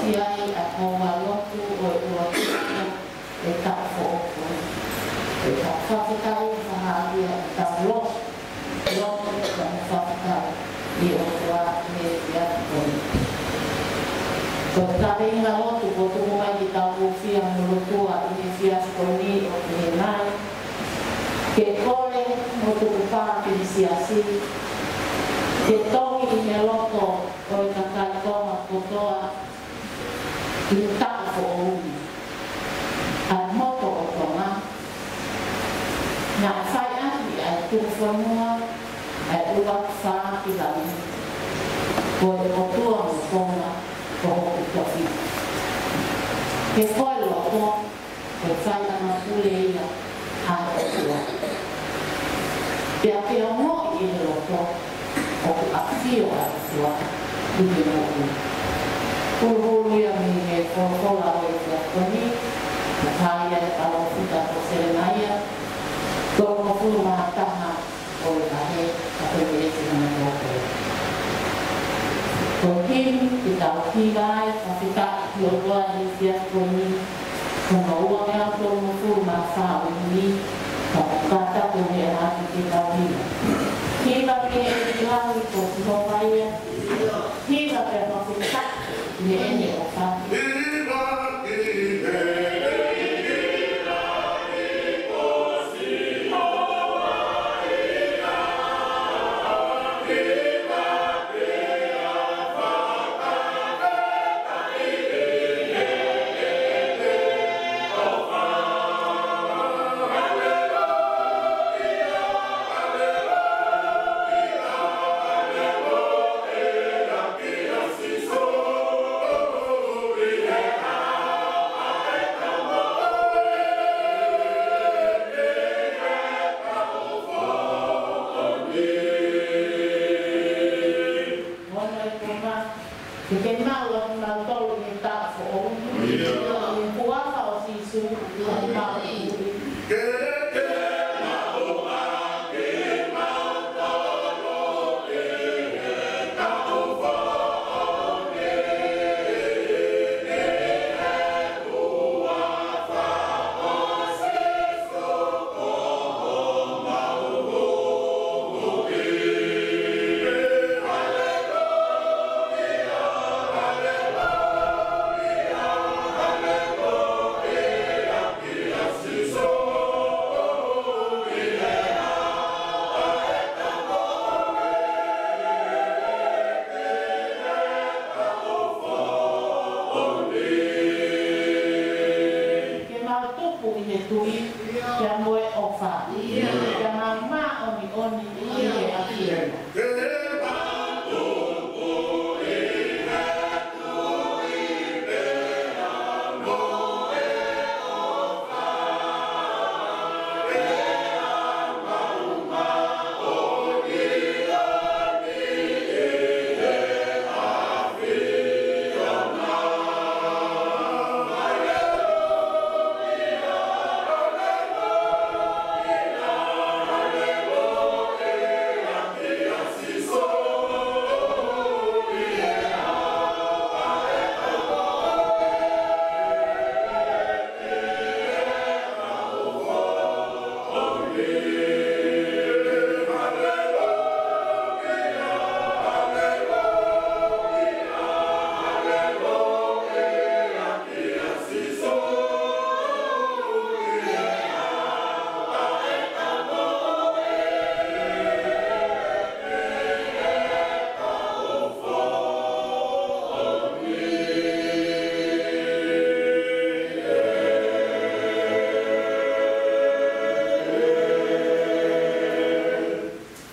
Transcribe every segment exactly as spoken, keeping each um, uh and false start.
ʻI ai ʻa e houa lotu ʻo e ua ʻo e taʻu foʻou ko eni. ʻE tau fakafetaʻi fahalia ʻi he tau lotu, lotu mo fakafetaʻi ʻi he ʻOtua he efiafi ko eni. Ko e kaveinga lotu kuo tuku mai ke tau hūfia mo lotua ʻi he efiafi ko eni ʻoku pehē mai: Ke kole mo tukupā ki he siasi, ke tongi ʻi he loto ʻo e kakai Tonga kotoa ʻi he taʻu foʻou ni. ʻA e moto ʻo Tonga, naʻe fai ʻaki ʻa e tuku fonua ʻa e ʻUluaki Fā ki Langi, ko e ʻOtua mo Tonga ko hoku tofiʻa. He ko e loto, ko e faiʻanga pule ia ʻa e ʻOtua. Pea ke ongoʻi ʻi he loto ʻoku ʻafio ʻa e ʻOtua ʻi he moʻui. Huluhulu ia mei he folofola ʻo e efiafi ko eni, ʻoku hā ia ʻe he palōfita ko Selemaia, tolungofulu mā taha ʻo e vahe, ka ko e veesi hono toko. Ko e himi ke tau hiva ai, fakafetaʻi ki he ʻOtua he efiafi ko eni, ko hono ua ngeau tolungofulu mā fā ʻo e himi, ka ʻoku kātaki ʻo meʻa atu ke tau hiva. Hiva ki he ʻEiki Lahi, ko Sihova ia, hiva pea fakafetaʻi ki heʻene ʻofa. Ke ke maʻu ʻa kimautolu ʻi he taʻu foʻou ni. ʻI he huafa ʻo Sīsū, ʻa e maʻu. Ke mau tupu ʻi he tui, pea mo e ʻofa, pea mau māʻoniʻoni ʻi he ʻAfiona.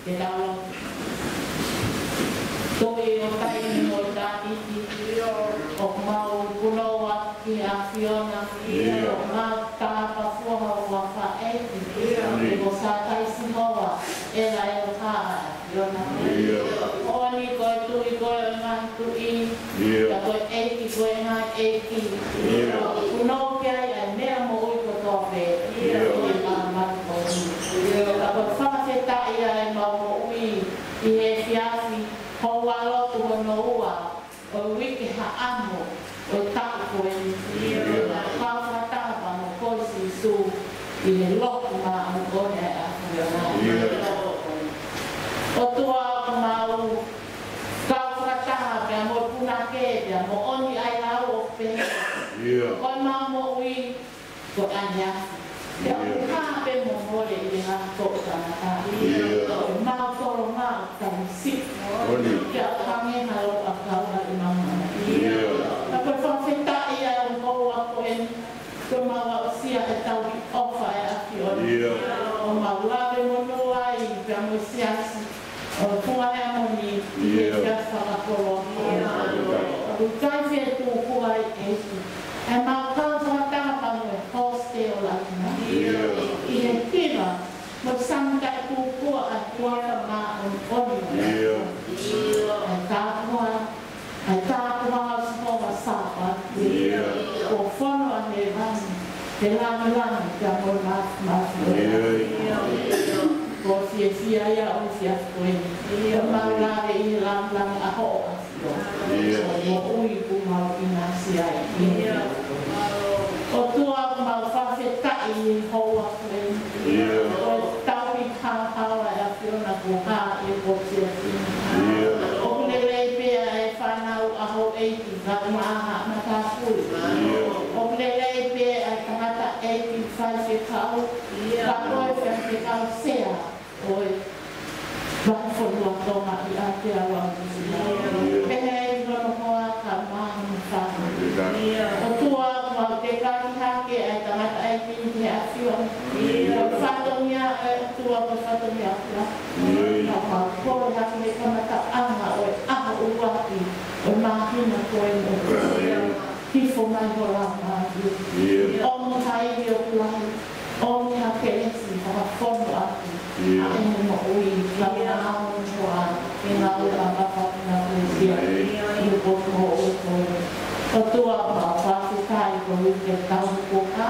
Ke tau lotu. Tuʻi ʻo taimi mo e tākiti, ʻoku mau punou atu ki he ʻAfiona, ʻoku mau tāpafua ho huafa ʻEiki, ʻi he ko Sātai Sihova, ʻEla ʻElohā, ʻAfiona. ʻIo. ʻOku ne ko e Tuʻi koe ʻo e ngaahi tuʻi, ʻIo. Pea ko e ʻEiki koe ʻo e ngaahi ʻeiki. ʻIo. Kuo nau ki ai ʻa e meʻa moʻui kotoa pē. ʻIo. ʻI he māmani ko eni. ʻIo. Pea ko e fakafetaʻi ʻa ʻemau moʻui ʻi he efiafi, houa lotu hono ua ʻo e uike haʻamo. ʻo e taʻu ko eni. Kau fakataha pea mo koe Sīsū ʻi he lotu māʻoniʻoni ʻa e ʻAfiona. ʻOtua, ʻoku mau kau fakataha pea mo e punake pea mo ʻOni ʻAilau ʻo pehē, ko ʻemau moʻui ko e ʻaneafi. Pea ʻoku hā pē mo mole ʻi he ngaahi toʻutangata. Ko ʻemau tolonga ʻoku tau siʻi. Pea ʻoku hangē ha loʻu ʻakau ʻa ʻemau mana. Ka ko e fakafetaʻi ʻa e ongo ua ko eni, kuo mau aʻusia e tauhi ʻofa ʻa e ʻAfiona. ʻOku mau lave monū ai pea mo e siasi ʻo Tuʻa Heamoni ʻi he efiafi fakakoloa. ʻOku ʻikai fie tuku ai ʻEiki ʻemau kau fakataha pea mo e host ʻo Latina ʻi he hiva mo e sani taʻetūkua ʻa e huafa māʻoniʻoni ʻo e ʻAfiona. ʻA e tāpuhā, ʻa e tāpuhā ʻo Sihova Sāpate. Kuo fono ʻa hēvani he lāngilangi pea mo e māfimafi. Kuo fiefia ia ʻi he efiafi ko eni. Kuo mau lave ʻi he lāngilangi ʻa hoʻo ʻAfiona. Ko e moʻui kuo mau ʻinasi ai. ʻOtua, ʻoku mau fakafetaʻi ʻi he houa ko eni. Ko e tauhi haohaoa ʻa e ʻAfiona kuo hā ʻi he potu siasi ni. ʻOku lelei pē ʻa e fānau ʻa houʻeiki, kae ʻumaʻā haʻa matāpule. ʻOku lelei pē ʻa e tangataʻeiki faifekau, ka ko e faifekau sea ʻo e Vahefonua Tonga ʻi Aotearoa Nuʻusila. Pehē ki hono hoa kae ʻumaʻā hono fānau. ʻOtua, ʻoku mau tekaki hake ʻa e tangataʻeiki ni ki he ʻAfiona. Ko e fatongia ʻa e ʻOtua, ko e fatongia ʻoku laka. Ka mau kole hake he kamataʻanga ʻo e ʻaho ʻuluaki ʻo e māhina ko eni, ʻoku hifo mai ho Laumālie. ʻOmi ha ivi ʻoku lahi, ʻomi ha kelesi, fakafonuʻaki ʻa ʻene moʻui, ʻa e ngaahi hoa, ʻa e ngaahi ʻapaʻapa na kuo sia ʻi he potu moʻui ko eni. ʻOtua, mau fakafetaʻi ko e uike tau kuo hā,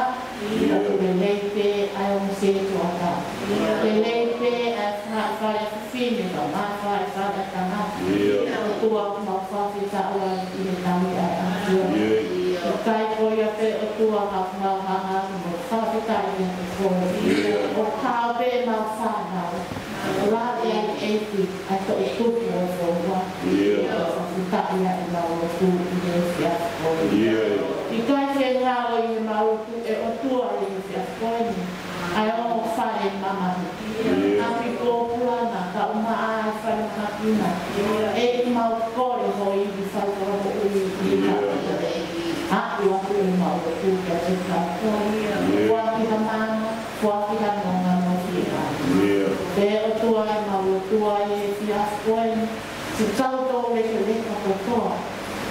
ʻoku lelei pē ʻa e ongo sētuata. Lelei pē ʻa e faʻahi fale fefine, kae ʻumaʻā e faʻahi fale tangata. ʻOtua, ʻoku mau fakafetaʻi ʻi he tauhi ʻa e ʻAfiona. ʻIkai ko ia pē ʻOtua, ka ʻoku mau hanga atu mo fakafetaʻi ʻiate koe. ʻO kau pē ʻemau fānau, ʻo lava ʻe ʻEiki ʻa e toʻutupu ʻo e fonua. Fakafetaʻi ʻi heʻemau lotu ʻi he efiafi ko eni. ʻIkai ke ngalo ʻi heʻemau lotu, ʻe ʻOtua, ʻi he efiafi ko eni, ʻa e ongo fale mamahi, ʻapi pōpula na, kae ʻumaʻā e fale mahaki na. ʻEiki, mau kole ho ivi fai kolomoʻui ʻi he ʻapi. Aʻu atu ʻemau lotu kiate koe. Foaki ha mana, foaki ha nonga mo e fiefia. Pea ʻOtua, ʻemau lotu ʻi he efiafi ko eni, siʻi kau toulekeleka kotoa,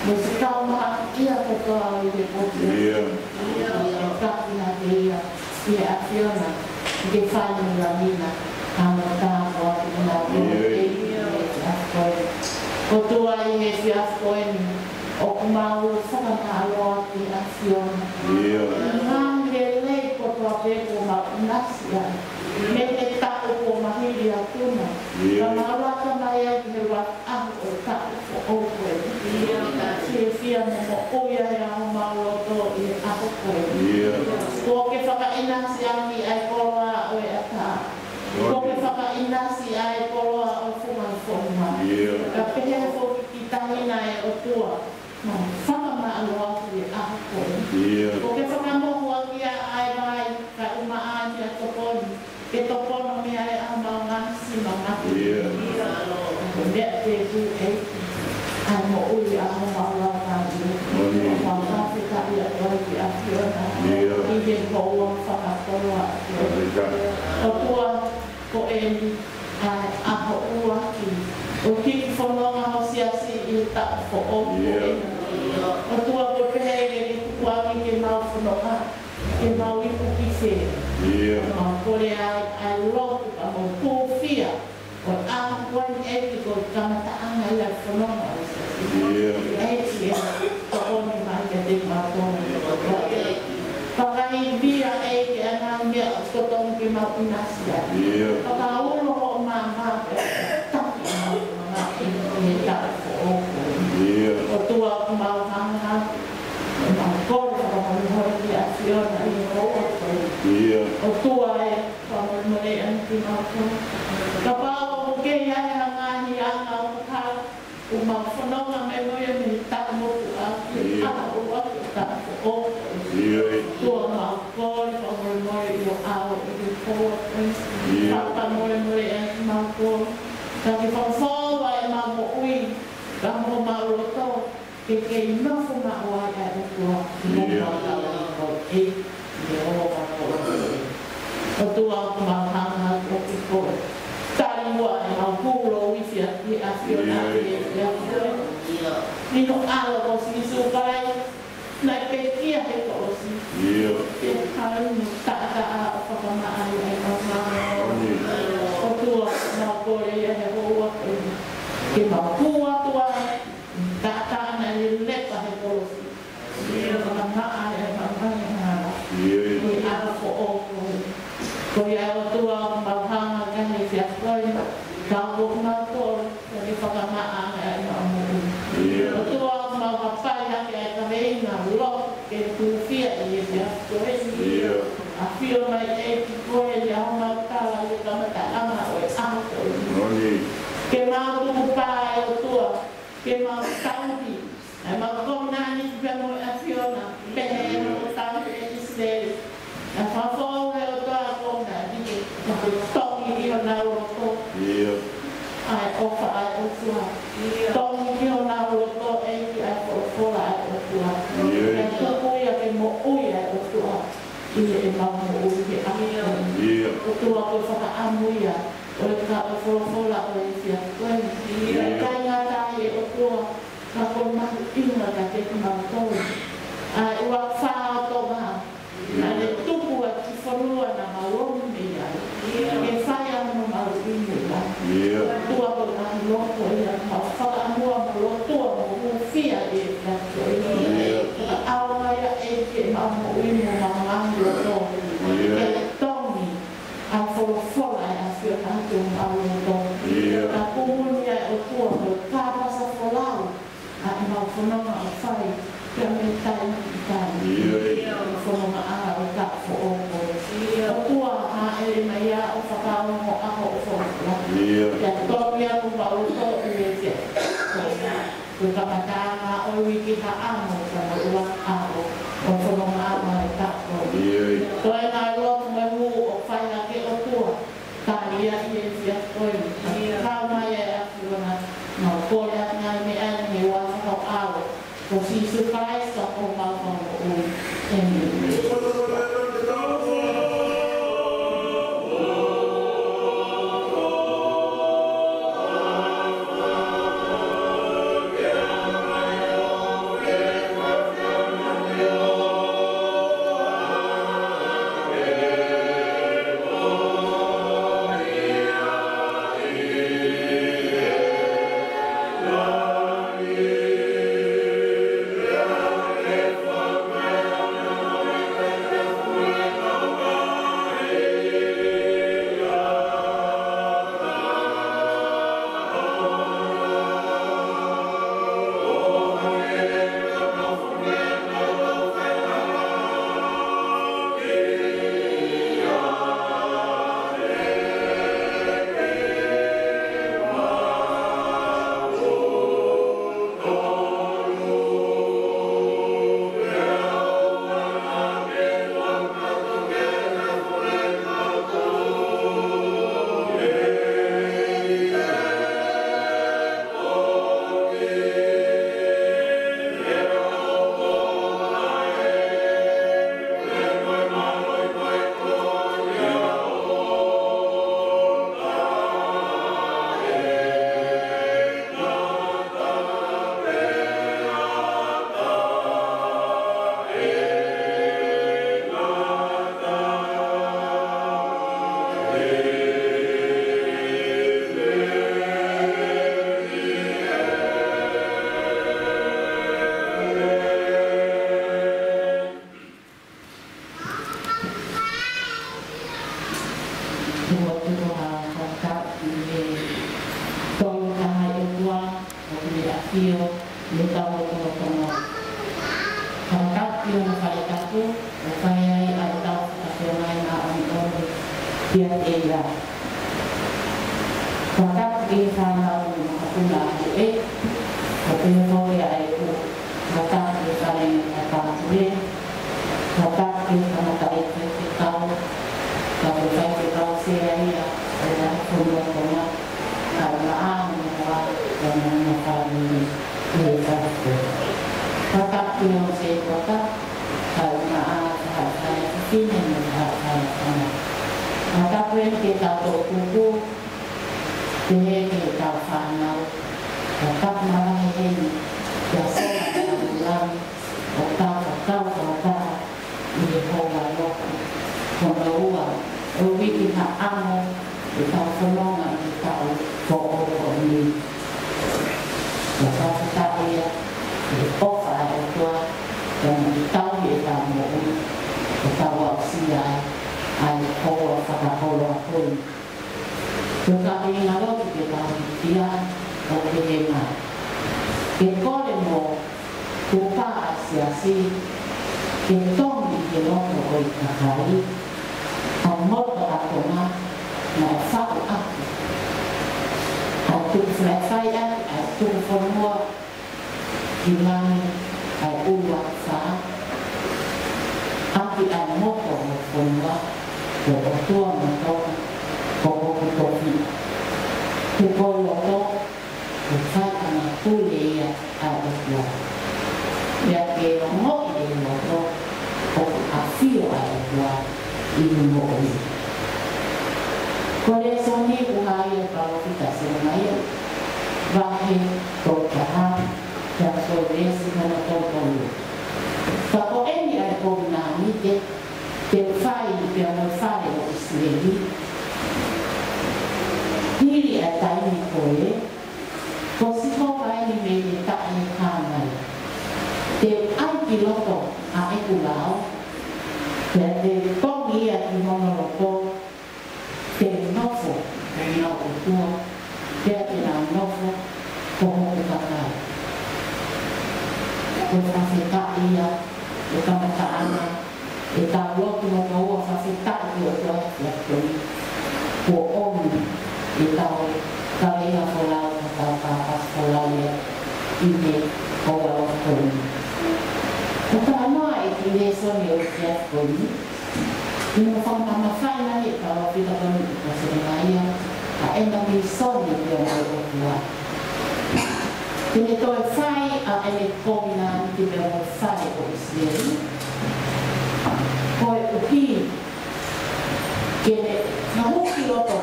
mo siʻi kau mahakiʻia kotoa ʻi he potu. ʻIo, ʻo taki hake ia ʻi he ʻAfiona, ke fai mo lamina, ʻa e tāpuaki ʻenau ʻi he efiafi ko eni. ʻOtua, ʻi he efiafi ko eni, ʻoku mau fakamālō ki he ʻAfiona. ʻIo. Ngaahi lelei kotoa pē kuo mau ʻinasi ai mei he taʻu kuo maliu atu na. ʻIo. Ka mau laka mai ai ki he ʻaho ʻo e taʻu foʻou ko eni. ʻIo. Fiefia mo moʻui ai ʻa homau loto ʻi he ʻaho ko eni. ʻIo. Kuo ke fakaʻinasi ange ʻa e koloa ʻo e ʻatā. Kuo ke fakaʻinasi ʻa e koloa ʻo e funga fonua. ʻIo. Ka pehē foki ki tahi na, ʻe ʻOtua, mau fakamālō atu ʻi he ʻaho ko eni. ʻIo. Kuo ke fakamohu ʻaki ʻa e vai, kae ʻumaʻā ʻa e tokoni, ke tokoto mei ai ʻa homau ngaahi sino mate. ʻIo. Ko e meʻa tēpū ʻEiki, ʻa e moʻui ʻa homau laumālie. ʻIo. Mau fakafetaʻi atu ai ki he ʻAfiona. ʻIo. ʻI he houa fakakoloa. ʻIo. ʻOtua, ko eni ʻa e ʻaho ʻuluaki ʻo e hiki fononga ho siasi ʻi he taʻu foʻou ko eni. ʻOtua, ko e pehē ke ke tukuange ke mau fononga, ke mau iku ki fē. Mau kole ai ʻa e lotu pea mo e hūfia ʻo e ʻaho ko eni, ʻEiki, ko e kamataʻanga ia ʻo e fononga ʻo e siasi. ʻEiki, ʻe tokoni mai kiate kimautolu. Fakaivia, ʻEiki, ʻa e ngaahi meʻa ʻoku totonu ke mau ʻinasi ai. Fakaulo hoʻo maama pea taki ʻemau maama ʻi he taʻu foʻou ko eni. ʻOtua, ʻoku mau hanga atu ʻoku mau fononga mai mo ia mei he taʻu motuʻa ki he ʻaho ʻuluaki ʻo e taʻu foʻou. ʻIo. ʻOtua, mau kole fakamolemole ʻi ho ʻao ʻi he pō ko eni. ʻIo. Fakamolemole ʻa kimautolu. Ka ke fakafoʻou ʻa ʻemau moʻui, ka mo homau loto, ke kei nofo maʻu ai ʻa e ʻOtua ʻi homau loto. ʻIo. ʻI he ʻaho ko eni. ʻOtua, ʻoku mau hanga atu kiate koe. Tali muʻa ʻemau pule ʻi he ʻAfiona ʻi he ʻaho ko eni. ʻI ho ʻAlo ko Sīsū Kalaisi, naʻe pekia he kolosi. ʻIo. Ke hau mo taʻataʻa ʻo fakamaʻa ai ʻemau ngāue. ʻIo. ʻOtua, mau kole ia he houa ko eni. Ke mau pule atu ai, taʻataʻa naʻe lelepa he kolosi. ʻIo. Fakamaʻa ai ʻemau ngaahi angahala. ʻIo. ʻI he ʻaho foʻou ko eni. Ko ia ʻOtua, mau hanga atu he efiafi ko eni. Kau mo kimautolu, ke fakamaʻa ai ʻemau moʻui. ʻIo. ʻOtua, mau hapai hake ʻa e kaveinga lotu ke hūfia ʻi he efiafi ko eni. ʻIo. ʻAfio mai ʻEiki koe ʻi homau tala ʻi he kamataʻanga ʻo e ʻaho ko eni. Moʻoni. Ke mau tukupā ʻe ʻOtua, ke mau tauhi ʻa ʻemau kovinānite pea mo e ʻAfiona, pehē mo tauhi ʻe ʻIsileli. Naʻe fakafoʻou ʻe he ʻOtua ʻa e kovinānite, ka kuo tongi ʻi honau loto. ʻIo. ʻA e ʻofa ʻa e ʻOtua. ʻIo. Tongi ʻi honau loto ʻEiki ʻa e folofola ʻa e ʻOtua. ʻIo. Kae tuku ia ke moʻui ʻa e ʻOtua ʻi heʻemau moʻui he ʻaho ko eni. ʻIo. ʻOtua, ko e fakaʻamu ia ʻo e kau folofola ʻo e efiafi ko eni. ʻIo. ʻIkai ngata ai ʻe ʻOtua, ka ko e mahuʻinga kiate kimautolu ʻa e ʻUluaki Fā ʻo Tonga, naʻa ne tuku ʻa e kiʻi fonua naʻa mau omi mei ai, ke fai ai homau ʻi mei ai. ʻIo. ʻOtua, ko e ngaahi loto ia ʻoku mau fakaʻamu ʻo lotua mo hūfia ʻi he efiafi ko eni. ʻIo. Fakaʻaonga ia ʻEiki ʻemau moʻui mo homau ngaahi loto. ʻIo. Ke tongi ʻa e folofola ʻa e ʻAfiona ʻi homau loto. ʻIo. Ka kuo muni ʻa e ʻOtua ko e kāpasa folau ʻa ʻemau fononga ʻo fai, pea mei taimi ki taimi. ʻIo. Fononga ʻa e taʻu foʻou ko eni. ʻOtua, hāʻele mai ʻo fakaongo ʻa hoʻo folofola. ʻIo. Pea tongi ʻa homau loto ʻi he efiafi. Ko e kamataʻanga ʻo e uike haʻamo, ka mo e ʻuluaki ʻaho ʻo e fononga ʻa e taʻu ko eni. ʻIo. Ko e ngaahi lotu mo e hū ʻoku fai hake ʻOtua, tali ia ʻi he efiafi ko eni. ʻIo. Kau mai ʻa e ʻAfiona, mau kole atu ʻa e ngaahi meʻa ni ʻi he huafa ho ʻAlo ko Sīsū Kalaisi ko homau Fakamoʻui. ʻĒmeni. Tuku atu ha fakatapu ki he Tolu Tahaʻi ʻOtua ʻoku ne ʻafio ʻi he kau lotu ʻo Tonga. Fakatapu ki hono fale tapu ʻoku fai ai ʻa e tau fakafeʻao mai māʻoniʻoni kiate ia. Fakatapu ki he fānau ʻo e makapuna ʻa e Pea ko ia ai ʻoku fakatapu ki he Fale Ngāue ʻa e Pāpule, fakatapu ki he tangataʻeiki faifekau, ka ko e faifekau sea ia ʻo e Fonua Tonga, kae ʻumaʻā hono hoa, pea mo hono fāmili ʻi he faifekau. Fakatapu ki he ongo setuata, kae ʻumaʻā e faʻē fefine mo e faʻē tangata. Fakatapu eni ki heʻetau toʻutupu, pehē ki heʻetau fānau, ʻo tapu mavahe heni, kia Sola Taulani, ʻo tau fakakau fakataha ʻi he houa lotu hono ua ʻo e uike haʻamo ʻetau fononga ʻi he taʻu foʻou ko eni. Ko e fakafetaʻi ia ʻi he ʻofa ʻa e ʻOtua, pea mo e tauhi ʻetau moʻui, ʻo tau aʻusia ai ʻa e houa fakakoloa ko eni. Ko e kaveinga lotu ke tau hiki ia ʻoku pehē mai: Ke kole mo Tuʻu Pā ʻa e Siasi, ke tongi ʻi he loto ʻo e kakai ʻa e motu ʻa Tonga, naʻe faʻu ʻaki ʻa e tuku faifai ʻaki ʻa e tuku fonua ki langi ʻa e ʻUluaki Fā, ʻaki ʻa e motu ʻo e fonua, ko e ʻOtua mo Tonga ko hoku tofiʻa. He ko e loto, ko e faiʻanga pule ia ʻa e ʻOtua. Pea ke ongoʻi ʻe he loto ʻoku ʻafio ʻa e ʻOtua ʻi he moʻui. Ko e lēsoni ʻoku hā ia ʻi he palōfita Selemaia, vahe tolu taha, pea ko e veesi hono tolu tolu. Ka ko eni ʻa e kovinānite te u fai pea mo e fale ʻo ʻIsileli hili ʻa e taimi ko ē, ko Sihova eni mei he taʻehāmai. Te u ʻai ki loto ʻa ʻeku lao, pea te u tongi ia ki hono loto, te u nofo ko honau ʻOtua, pea te nau nofo ko hoku kakai. Ko e fakafetaʻi ia, ʻe kamataʻanga ʻetau lotu hono ua, fakafetaʻi ki he ʻOtua he efiafi ko eni. Kuo ʻomi ʻetau kaveinga folau, ʻetau kākā folau ia ʻi he houa lotu ko eni. Ko e talanoa ʻa e kiʻi lēsoni ʻo e efiafi ko eni, ʻi hono fakamamafaʻi mai ʻe he palōfita ko eni ko Selemaia ʻa ʻena mīsoni pea mo e ʻOtua. Te ne toe fai ʻa ʻene kovinānite pea mo e fale ʻo ʻIsileli, koeʻuhi ke ne fakahū ki loto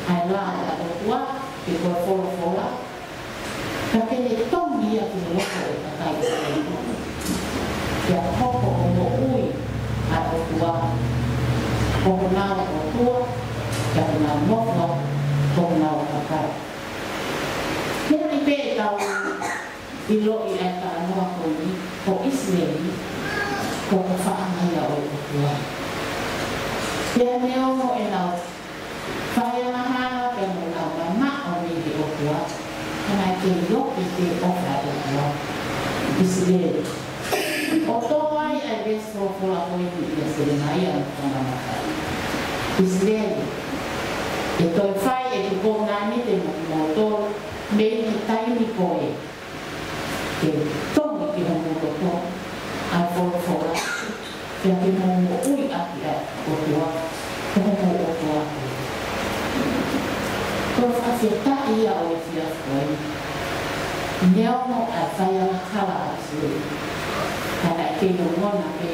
ʻa e lao ʻa e ʻOtua, pe ko e folofola, ka ke ne tongi ia ki he loto ʻo e kakai ʻIsileli. Pea hoko ʻo moʻui ʻa e ʻOtua ko honau ʻOtua, pea ke nau nofo ko honau kakai. Pea ʻi he pē ʻetau ʻiloʻi ʻa e talanoa ko eni, ko ʻIsileli ko e faʻahinga ia ʻo e ʻOtua. Pea neongo ʻenau faiangahala pea mo ʻenau mamaʻo mei he ʻOtua, ka naʻe kei ofi pē ʻofa ʻa e ʻOtua ʻIsileli. ʻO tō ai ʻa e veesi folofola ko eni ʻia Selemaia ʻo ne fakamamafaʻi: ʻIsileli, ʻe toe fai ʻeku kovinānite mo kimoutolu mei he taimi ko ē, ke tongi ki homou loto ʻa e folofola, pea ke mou moʻui ʻaki ʻa e ʻOtua ko homou ʻOtua. Ko e fakafetaʻi ia ʻo e efiafi ko eni. Neongo ʻa e faiangahala ʻa ʻIsileli, ka naʻe kei ongona pē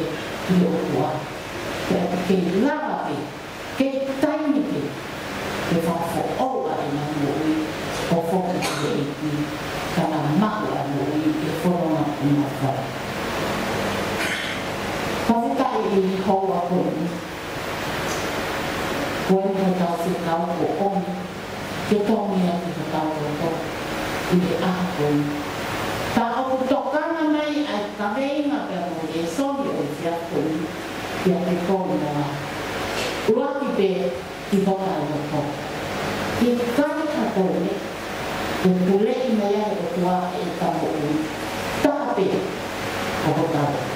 ki he ʻOtua, pea kei lava pē, kei taimi pē, ke fakafoʻou ʻa ʻenau moʻui ʻo foki ki he ʻEiki, ka na maʻu ʻa e moʻui ʻi he fononga ʻoku nau fai. Fakafetaʻi ʻi he houa ko eni, ko eni hotau fekau kuo ʻomi ke tongi ʻaki hotau loto ʻi he ʻaho ko eni. Ka ʻoku tokanga mai ʻa e kaveinga pea mo e lēsoni ʻo e efiafi ko eni kiate koe mo au. ʻUluaki pē, ki hotau loto. ʻIkai ha taimi ʻe puleʻi mai ai ʻe he ʻOtua ʻetau moʻui. Taha pē, ko hotau loto.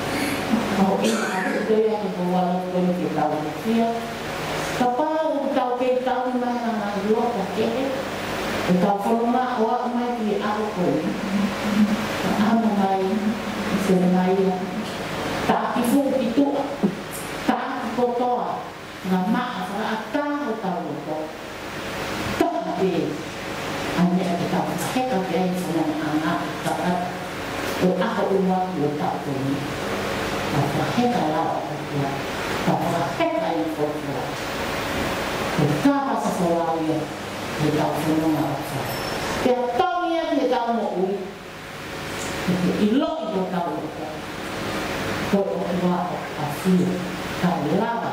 Ka ko e ʻuhinga ʻoku toe ʻi ai e houa lotu ko eni ke tau hūfia. Kapau ʻoku tau kei tauhi mai ha ngaahi loto kehe ʻi heʻetau fononga ʻo aʻu mai ki he ʻaho ko eni, Selemaia, taʻaki fuʻu ki tuʻa, taʻaki kotoa, ngamaʻa fakaʻatā hotau loto. Taha pē, ʻa e meʻa ke tau fakaheka ki ai e fononga ʻa e tangata ʻo e ʻaho ʻuluaki ʻo e taʻu ko eni. Tau fakaheka e lao ʻa e ʻOtua, tau fakaheka e folofola. Ko e kāpasa folau ia ʻi heʻetau fononga ʻoku fai. Pea tau ia ki heʻetau moʻui, ke ʻiloʻi hotau loto ko e ʻOtua ʻoku ʻafio, kae lava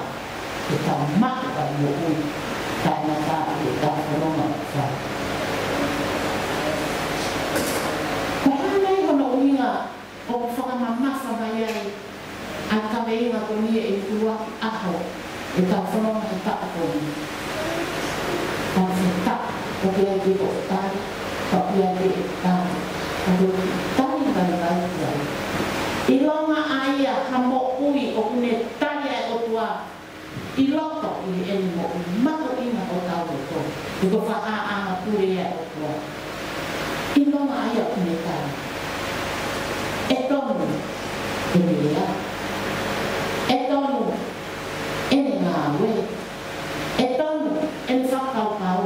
ke tau maʻu ʻa e moʻui taʻengata ʻi heʻetau fononga ʻoku fai. Ko e hā nai hono ʻuhinga ʻoku fakamamafa mai ai ʻa e kaveinga ko eni ʻi he ʻuluaki ʻaho ʻetau fononga he taʻu ko eni? Fakafetaʻi, ʻoku ʻi ai pē hoʻo tali, ʻoku ʻi ai pē ʻeku tali, ʻoku ou tali vaivai ki ai. ʻIlonga ʻa ia ha moʻui ʻoku ne tali ʻa e ʻOtua ʻi loto ʻi heʻene moʻui, mahuʻinga hotau loto, he ko e fakaʻaonga pule ia ʻa e ʻOtua. ʻIlonga ʻa ia ʻoku ne tali. ʻE tonu ʻene lea, ʻe tonu ʻene ngāue, ʻe tonu ʻene fakakaukau.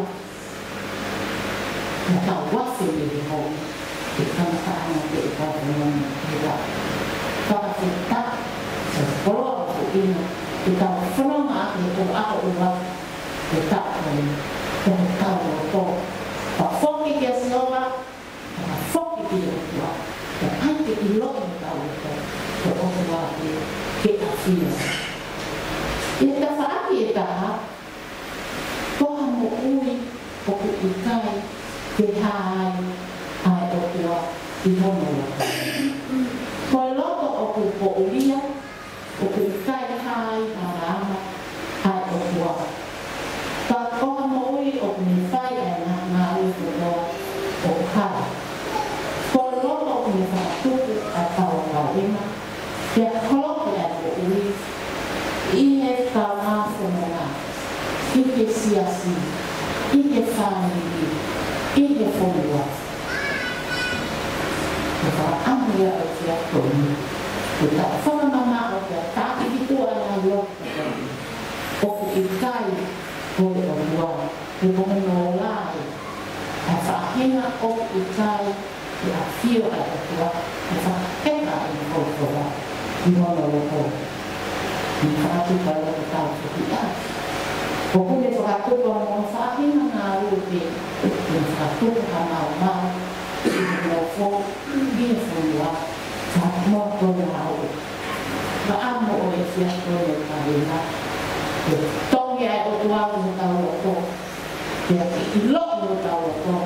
Naʻa tau afe mei he hou, ʻi he kamataʻanga pē ʻetau fononga he taʻu. Fakafetaʻi, ʻoku koloa ʻoku ʻi ai ʻetau fononga ʻaki he ʻaho ʻuluaki ʻo e taʻu ko eni, ko hotau loto. Fakafoki kia Sihova, fakafoki ki he ʻOtua, kae ʻai ke ʻiloʻi hotau loto, ko e ʻOtua ē ke ʻafio. ʻI he tafaʻaki ʻe taha, ko ha moʻui ʻoku ʻikai ke hā ai ʻa e ʻOtua ʻi hono loto. Ko e loto ʻoku poʻulia, ʻoku ʻikai hā ai ʻa e maama ʻa e ʻOtua. Ka ko ha moʻui ʻoku ne fai ʻa e ngaahi ngāue kotoa ʻoku hā. Ko e loto ʻoku ne fakatupu ʻa e kaukaua ʻi he pea holoki ʻa e moʻui ʻi he kaungā fononga, ʻi he siasi, ʻi he fāmili, ʻi he fonua. Ko e fakaʻamu ia ʻo e efiafi ko eni, ke tau fakamamaʻo pea taʻaki ki tuʻa ʻa e ngaahi loto kotoa ʻoku ʻikai ko e ʻOtua, he ko hono lahi ʻa e faʻahinga ʻoku ʻikai ke ʻafio ai ʻa e ʻOtua, ʻe fakaheka ʻi he folofola ʻi hono loto. ʻI he fakatupu ʻa e loto tau fiki ʻa. ʻOku ne fakatupu ʻa e faʻahinga ngāue pē, ʻoku ne fakatupu ha maumau, ʻi he nofo, ʻi he fonua, ka mo ko ngāue. Fakaʻamu ʻo e efiafi ko eni ʻo e kaveinga, ke tongi ʻa e ʻOtua ʻi hotau loto, pea ke ʻiloʻi hotau loto,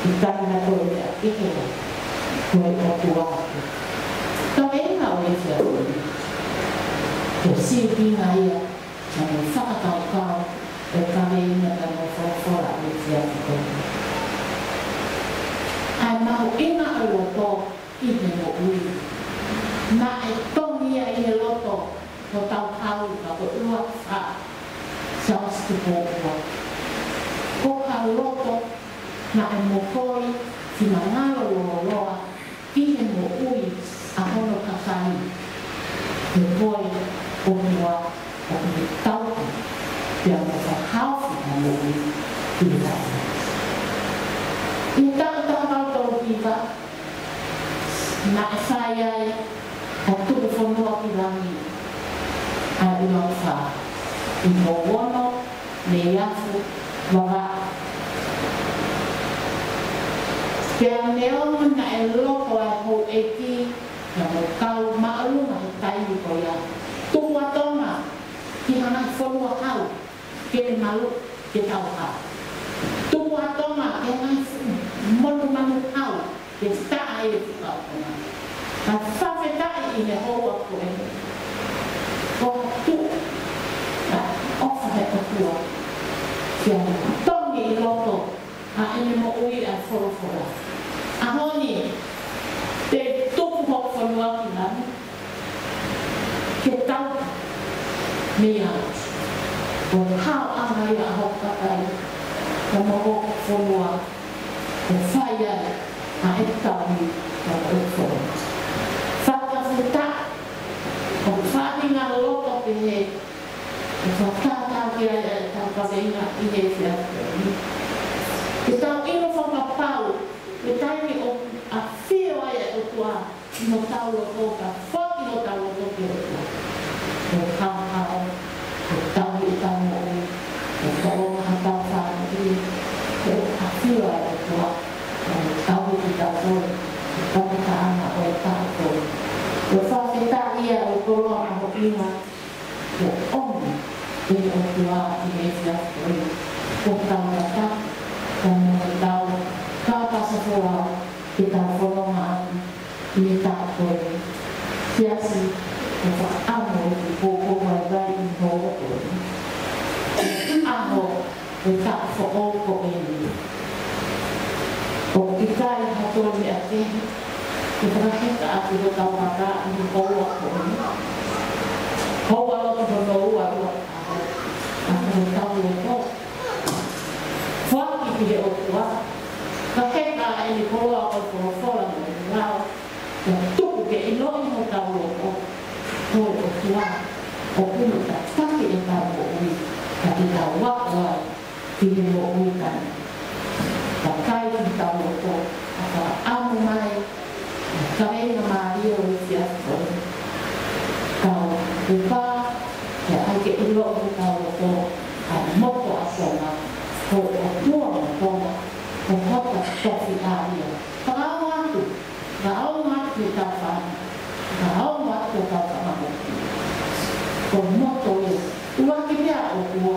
ʻi he taimi kotoa ʻoku ʻi ai, ko e ʻOtua. Kaveinga ʻo e efiafi ko eni. Ko e sīpinga ia ʻa e fakakaukau ʻo e kaveinga ʻa e folofola ʻo e efiafi ko eni. ʻA e mahuʻinga ʻo e loto ʻi he moʻui. Naʻe tongi ia ʻi he loto ʻo Tauhau, ka ko e ua fā, Siaosi Tupou Ua. Ko ha loto naʻe mokoi finangalo lōloa ʻi he moʻui ʻa hono kakai. He ko e ʻOtua ʻoku ne tauhi pea mo fakahaofi ʻa e moʻui ʻi he taʻu. ʻI he taʻu taha valu tolu hiva, naʻe fai ai ʻa e tuku fonua ki langi ʻa e ua fā ʻi Mouono, Neiafu, Vavaʻu. Pea neongo naʻe loto ʻa e houʻeiki pea mo e kau māʻolunga he taimi ko ia, tuku ʻa Tonga ki ha ngaahi fonua hau ke ne malu ke tau hau. Tuku ʻa Tonga ki ha ngaahi monumanu hau ke taʻe fika ʻo Tonga. Ka fakafetaʻi ʻi he houa ko eni, ko e tuʻu ʻa e ʻofa ʻa e ʻOtua, ke tongi ʻi loto ʻa ʻene moʻui ʻa e folofola. ʻAho ni, te u tuku hoku fonua ki langi, ke tau mei ai. Ko e haoʻanga ia ʻa hoku kakai, ka mo hoku fonua, ʻo fai ai ʻa e tauhi ʻa hoku fonua. Faka- he, ʻe fakatātā ki ai ʻetau kaveinga ʻi he efiafi ni. Ke tau ʻilo fakapapau, ʻi he taimi ʻoku ʻafio ai e ʻOtua ʻi hotau loto, ka foaki hotau loto ki he ʻOtua. Ko e haohaoa, ko e tauhi ʻetau moʻui, ko e tolonga hotau fāmili, ko e ʻafio ʻa e ʻOtua, ko e tauhi kitautolu, ko e kamataʻanga ʻo e taʻu ko eni. Ko e fakafetaʻi ia ʻo e koloa mahuʻinga, ko e ʻomi ʻe he ʻOtua ʻi he efiafi ko eni. Ko hotau tataki, ko hotau kāpasa folau, ke tau fononga atu ʻi he taʻu ko eni. Siasi, ʻoku ou fakaʻamu ke u poupou vaivai ʻi he ʻaho ko eni. ʻAho ʻo e taʻu foʻou ko eni. ʻOku ʻikai ha toe meʻa kehe ke fakaheka ʻaki hotau vaka ʻi he houa ko eni. Houa loto hono ua ʻo e ʻaho. ʻA ko hotau loto, foaki ki he ʻOtua. Ka heka ʻene koloa ʻo e folofola mo e lao, ke tuku ke ʻiloʻi hotau loto, ko e ʻOtua ʻoku ne tataki ʻetau moʻui, ka te tau aʻu ai ki he moʻui taʻengata. Ka ʻikai ke tau loto, ʻa e fakaʻamu mai ʻa e kaveinga mālie ʻo e efiafi ko eni. Tau ʻupa, ke ʻai ke ʻiloʻi hotau loto ʻa e moto ʻa Tonga, ko e ʻOtua mo Tonga, ko hota tofiʻa ia. Fakaongo atu, fakaongo atu ki hotau fāmili, fakaongo atu ki hotau fanga motuʻa. Ko e moto ia, ʻuluaki pē ʻa e ʻOtua,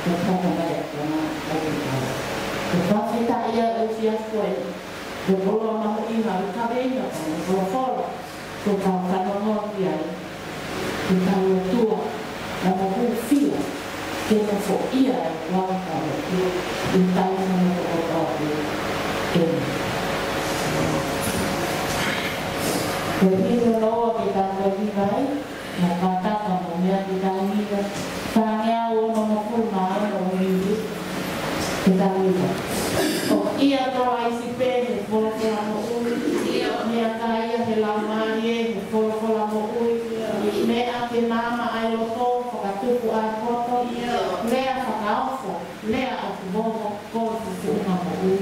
ko e hoko mai ʻa Tonga ʻo Tonga. Ko e fakafetaʻi ia ʻo e efiafi ko eni, ko e koloa mahuʻinga ʻo e kaveinga ʻo e folofola, ko e kau fanongo ki ai, ke tau lotua, mo hūfia, ke nofoʻia ʻa e ʻOtua, ʻi he taimi kotoa pē. ʻĒmeni. Ko e himi hono ua ke tau toe himi ai, mo kātaki mo meʻa ke tau himi, fāngeau onongofulu mā ono ʻo e himi, ke tau himi. ʻOku ʻiate koe ʻa Sīsū he folofola moʻui, ʻio, meʻakai ia he Laumālie he folofola moʻui, meʻa ke maama ʻa e loto, fakatupu ʻa e poto, ʻio, lea fakaofo, lea ʻoku vovo, ko e fuʻu moʻui.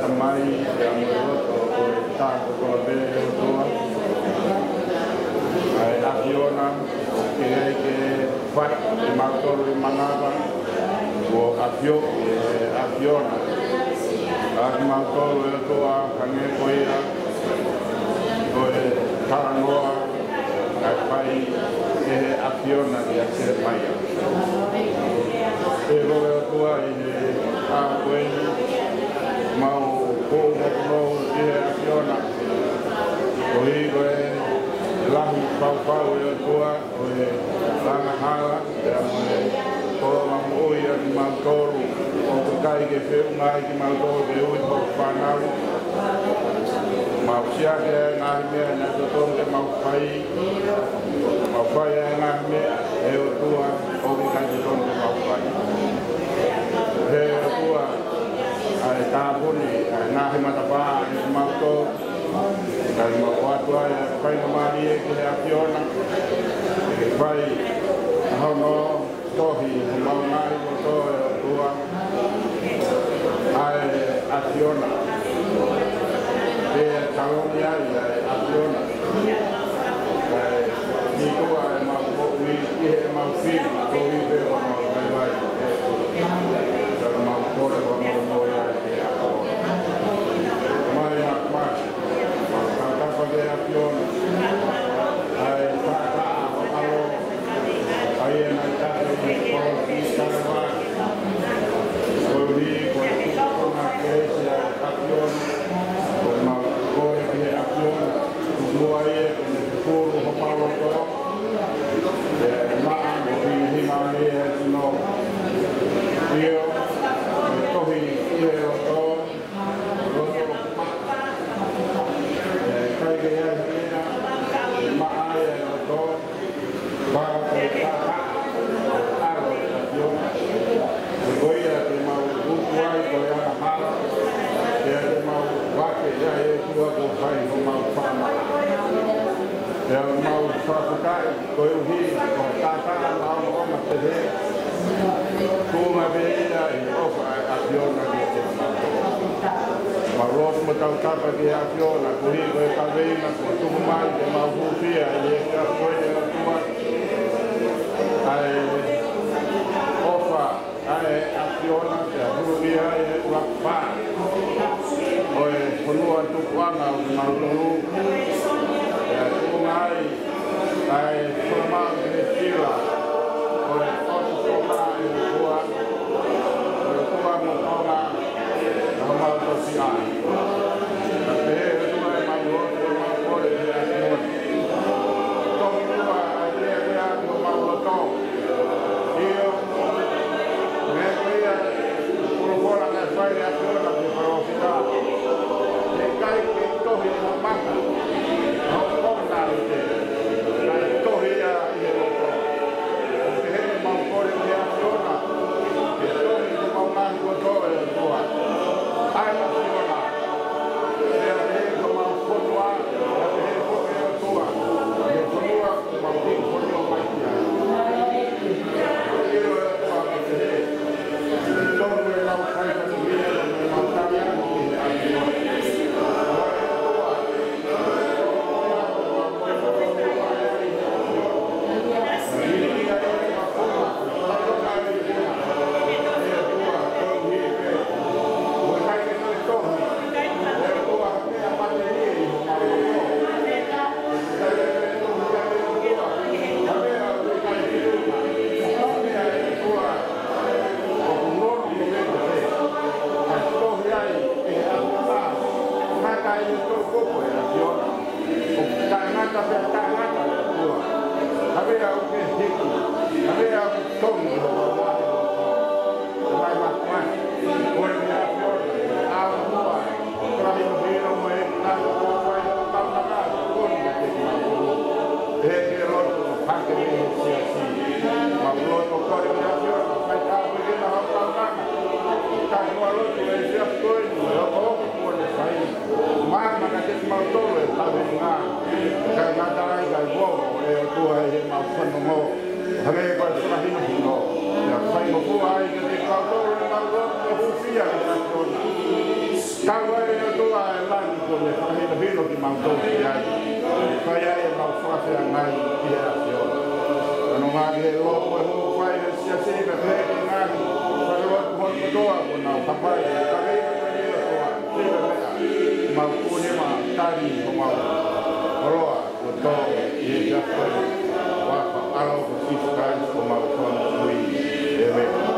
Tamai, pea mo e loto ʻo e tāpuaki pē ʻe ʻOtua. ʻA e ʻAfiona, ke ʻai ke fai ʻimautolu ʻi manava, ʻo ʻafioʻi ʻe he ʻAfiona ʻa kimautolu ʻe ʻOtua, hangē ko ia ko e talanoa naʻe fai ʻe he ʻAfiona kia Selemaia. ʻE ʻOtua, ʻi he ʻaho ko eni, mau kole atu ki he ʻAfiona, koeʻuhi ko e lahi fau ʻe ʻOtua ʻo e angahala, pea mo e tōʻonga moʻui ʻa kimautolu, ʻoku ʻikai ke feʻunga ai kimautolu ke ui hoʻo fānau. Mau siʻaki ʻa e ngaahi meʻa naʻe totonu ke mau fai, mau fai ʻa e ngaahi meʻa, ʻe ʻOtua, ʻoku ʻikai totonu ke mau fai. He ʻOtua, ʻa e tāpuni ʻa e ngaahi matapā ʻa kimautolu, kae mau ʻoatu ʻa e faingamālie ki he ʻAfiona ke fai ʻa hono tohi homau ngaahi loto, ʻe ʻOtua, ʻa e ʻAfiona. Ke taloni ai ʻa e ʻAfiona, kae hiki ʻa ʻemau moʻui ʻi heʻemau fili, koeʻuhi pē ko homau vaivai. Kae mau kole homau moʻui ʻa e ʻAfiona. Mai, mai, mai. Mau tautapa ki he ʻAfiona ʻa e taʻataʻa ʻo e ʻAlo, ʻa ia naʻe tali ʻe he kolosi ʻi Kalevale. Koeʻuhi ko e tuʻunga kelesi ʻa e ʻAfiona, ko ʻemau kole ki he ʻAfiona, tuku muʻa ia ke ne fufulu homau loto, ʻe maʻa mo hinehina mei he sino. ʻIo, ko e tohi ʻi he loto, loto maʻa. ʻE ʻikai ke ʻi ai ha meʻa ʻe maʻa ai e loto, pea ko e taʻataʻa ʻo e ʻAlo ʻo e ʻAfiona. Ko ia te mau tuku ai ko e angahala, pea te mau vake ai ʻe ʻOtua kuo fai homau faʻa maʻa. Pea mau fakafetaʻi koeʻuhi ko e taʻataʻa maʻongoʻonga pehē, tuʻunga pē ia ʻi he ʻofa ʻa e ʻAfiona kiate kimautolu. Mau lotu mo tautapa ki he ʻAfiona, koeʻuhi ko e kaveinga kuo tuku mai ke mau hūfia ʻi he efiafi ko eni, ʻe ʻOtua, ʻa e ʻofa ʻa e ʻAfiona, pea huluhia ʻi he ʻuluaki pā ʻo e fonua tupuʻanga ʻo kimautolu, pea tuʻunga ai ʻa e fonua Nuʻu Sila, ko e ʻOtua, ʻe ʻOtua, ʻe ʻOtua mo Tonga, ʻa homau tauhi ai. Pea ʻe ʻOtua, ʻemau lotu, ʻemau kole ki he ʻAfiona. Toki ʻOtua, ʻa e lea, lea ʻa homau loto. ʻIo, meʻa ko ia, folofola naʻe fai ʻe he ʻAfiona ki he palōfita. He ʻikai ke tohi ʻi ha maka, ʻi ha konalite, kae tohi ia ʻi he loto. Pea ʻoku mau kole ki he ʻAfiona ke tohi ʻi homau ngaahi loto, ʻe ʻOtua, ʻa e ʻAfiona. Pea ʻi homau fonua, pea ʻi he foʻi, ʻe ʻOtua, ʻi he fonua mau kiʻi fonua mai ki ai. He ke loto hake mei he siasi. Mau loto kole ki he ʻAfiona, fai tāpuekina hotau kakai. Kae ʻoua loto ʻe siasi ko eni, ʻe ʻOtua kuo ne fai. Māmani kiate kimautolu ʻe tau inga. Kae ngata ai kae ʻoua, ʻe ʻOtua, ʻi heʻemau fanongo. Hangē ko e fakahinohino. Pea faingofua ai kiate kimautolu ʻemau loto ʻo hūfia ki he ʻAfiona. Tau ai ʻe ʻOtua ʻa e langi kuo ne fakahinohino kimautolu ki ai. Fai ai ʻemau fakafeangai ki he ʻAfiona. Fanongo ki he lotu ʻe hoko ai ʻe he siasi pea pehē ki he ngaahi falelotu kotoa kuo nau hapai. Kae ʻi ai ʻe ʻOtua, siva meʻa, mau kune ma tali homau koloa kuo tō ʻi he efiafi ko eni. Huafa ʻo e ʻAlo ko Sīsū Kalaisi ko homau Fakamoʻui. ʻĒmeni.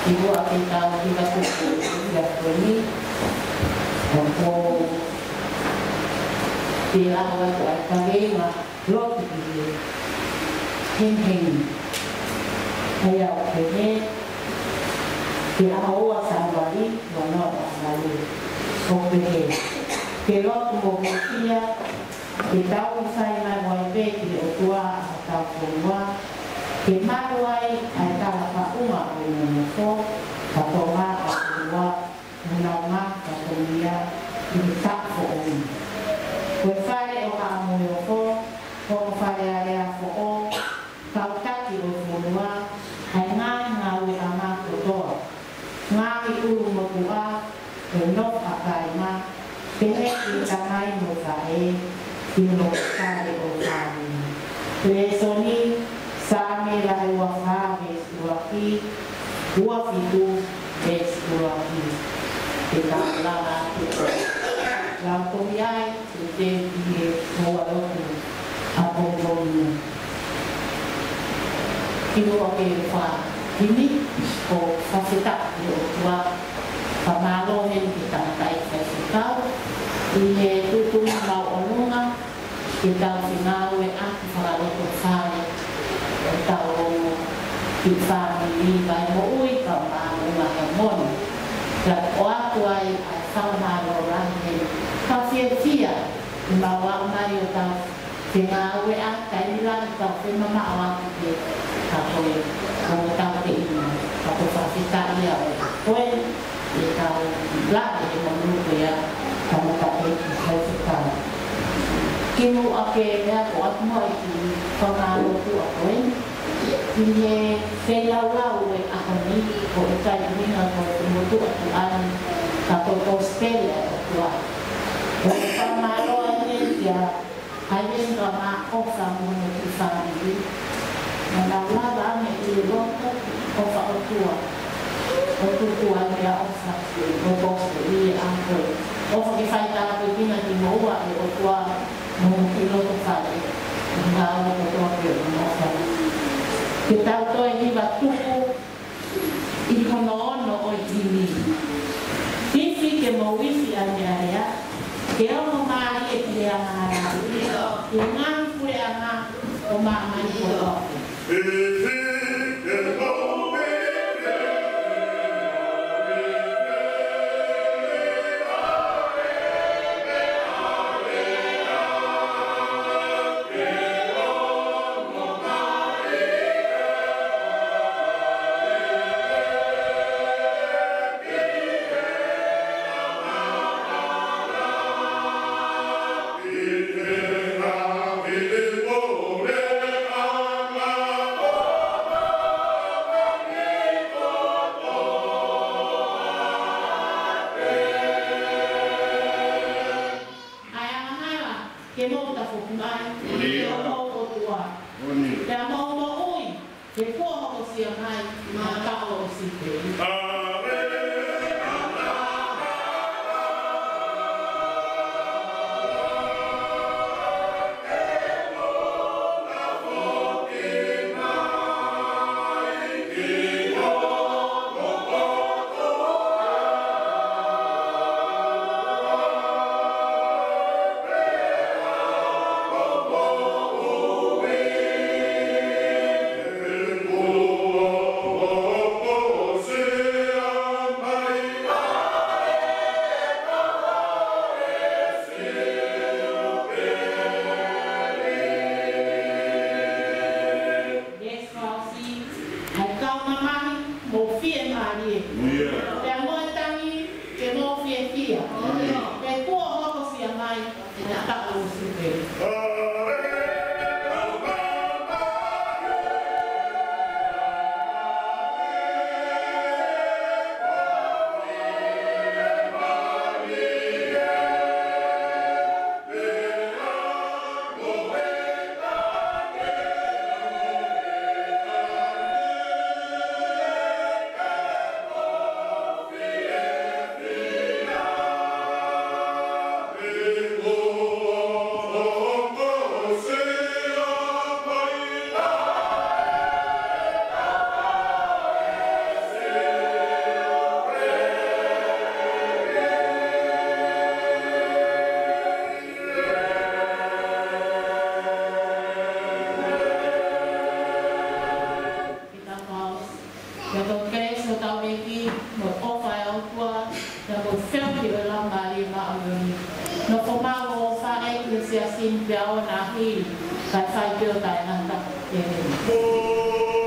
Kimuʻa ke tau hiva tuku ʻi he efiafi ko eni, ʻoku ou fie ʻoatu ʻa e kaveinga lotu ki he hengihengi. ʻA ia ʻoku pehē, ki he ʻaho ua Sānuali, ua noa ua valu. ʻOku pehē, ke lotu mo hūfia, ke tau fai mai mo e pē ki he ʻOtua ʻa hotau fonua, ke malu ai ʻa e tala faʻunga ʻo ʻene nofo, ka toʻo mai ʻa e fonua, mo nau ma ka ko ia ʻi he taʻu foʻou. Ko e fale ʻo Haʻa Moheofo, ko e fale alea foʻou, kau taki ʻo e fonua, ʻa e ngaahi ngāueʻanga kotoa, ngaahi ʻulumotuʻa, ʻo e nofo ʻa kāinga, pehē ki he tamai mo e faʻē, ki he loto fale ʻo e fāmili. Lēsoni, Saame vahe ua fā veesi ʻuluaki, ua fitu veesi ʻuluaki. Ke tau lava atu ʻo lautohi ai, ke teu ki he houa lotu ʻapongipongi ni. Kimuʻa ke u fakahimi ʻo fakafetaʻi ki he ʻOtua, fakamālō heni ki he tangataʻeiki faifekau, ʻi he tuʻutuʻuni mau ʻolunga, ke tau fengāueʻaki fakalotofale ʻo tau ongo ki he fāmili, vai moʻui, kau māʻolunga he moni. Pea ʻoatu ai ʻa e fakamālō lahi he kau fiefia ʻi he mau aʻu mai ʻo tau fengāueʻaki, taimi lahi tau femamaʻo ʻaki pē, ka ko e ongo tauteʻi mai, ka ko e fakafetaʻi ia ʻo e koe, ʻi he tau lave he monū ko ia, tangataʻeiki faifekau. Kimuʻa ke u ʻoatu muʻa e kiʻi fakamālō tuʻa ko eni, ʻi he feilaulau ʻo e ʻaho ni, ko e taimi ʻuhinga ko e motuʻa tuʻa ni, ka ko e kosipeli ʻa e ʻOtua. Ko e fakamālō eni kia ʻAileni ka ma ʻofa mo hono kiʻi fāmili. Naʻa nau lava ange ʻi loto, ʻofa ʻOtua. ʻO tuku ai meʻaʻofa, ʻo kosipeli ʻa e ʻOtua. ʻOfa ke fai tāpuekina kimoua ʻe he ʻOtua mo hono kiʻi loto fale. Ngāue kotoa pē ʻo e ʻofa. Ke tau toe hiva tuku ʻi hono ono ʻo e himi. Ifi ke mou ifi ʻa e meʻa lea, ke ongo mālie ki he angahala, ki he ngaahi puleʻanga ʻo māmani kotoa pē. Pea mo e tangi, ke mou fiefia. Pea kuo hokosia mai ʻa e taʻu ʻo Siupeli. Ke tau pause. Ke tau pause, ʻo tau ʻEiki, mo e ʻofa ʻa e ʻOtua, pea mo e feohi ʻo e Laumālie Māʻoniʻoni. Nofo maʻu ʻo faʻē ki he siasi ni pea ʻo na hili, kae fai pē ʻo taʻengata. ʻĒmeni.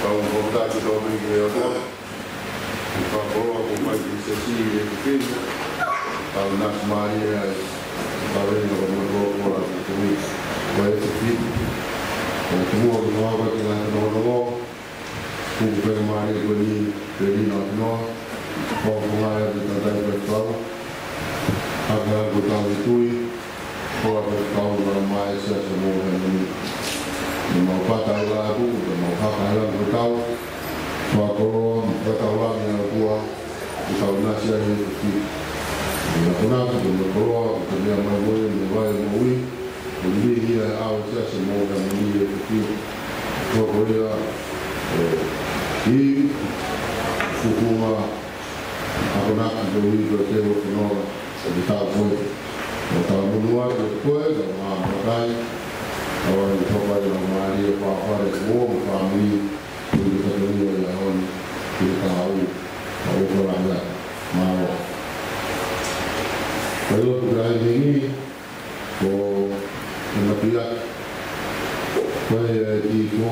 Tau fakatapu ki he ʻOtua. Fakakoloa ʻoku fai ki he siasi ʻi he efiafi ni. Tau ʻinasi mālie ai. Tau ʻi he ngaahi meʻa ko ē ʻoku fai ʻi he efiafi ni. Ko e efiafi ni. Ko e tuʻu ʻo e ngaahi meʻa ko eni. Kuo pehē mālie ko eni, pehē ni ʻa Pinoa. Ko e ngaahi ʻa e tangataʻeiki faifekau. Hake hake ko e tau ʻi he tui. Ko e faifekau ʻa e Laumālie Siasi Moʻui Hēmoni. Naʻa mau pata ai la aku, naʻa mau haka ai la ko e tau. Fakakoloa, fakatauange ʻa e ʻOtua, ʻi he tau ʻinasi ai he efiafi ni. ʻI he akonaki, ko e koloa, ko e meʻa mai moʻui, mo e vai moʻui, ko e lī ia ʻa e Siasi Moʻui Hēmoni he efiafi ni. Ko ia, ʻe, ʻi, kukunga, akonaki ko eni ko e teu o Finola, ʻo e tau ko ē. ʻO tau monū atu ko ē, tau maʻu matai, tau ai tau pai ʻa Laumālie, pāpale, kuo mo fāmili, ʻi he fatongia ʻi he ʻaho ni, ʻi he tau, ʻa ʻoku langa, mālō. Ko e lotu ʻa e ʻaho ni, ko e matuiaki, ko e, ʻe, ki ko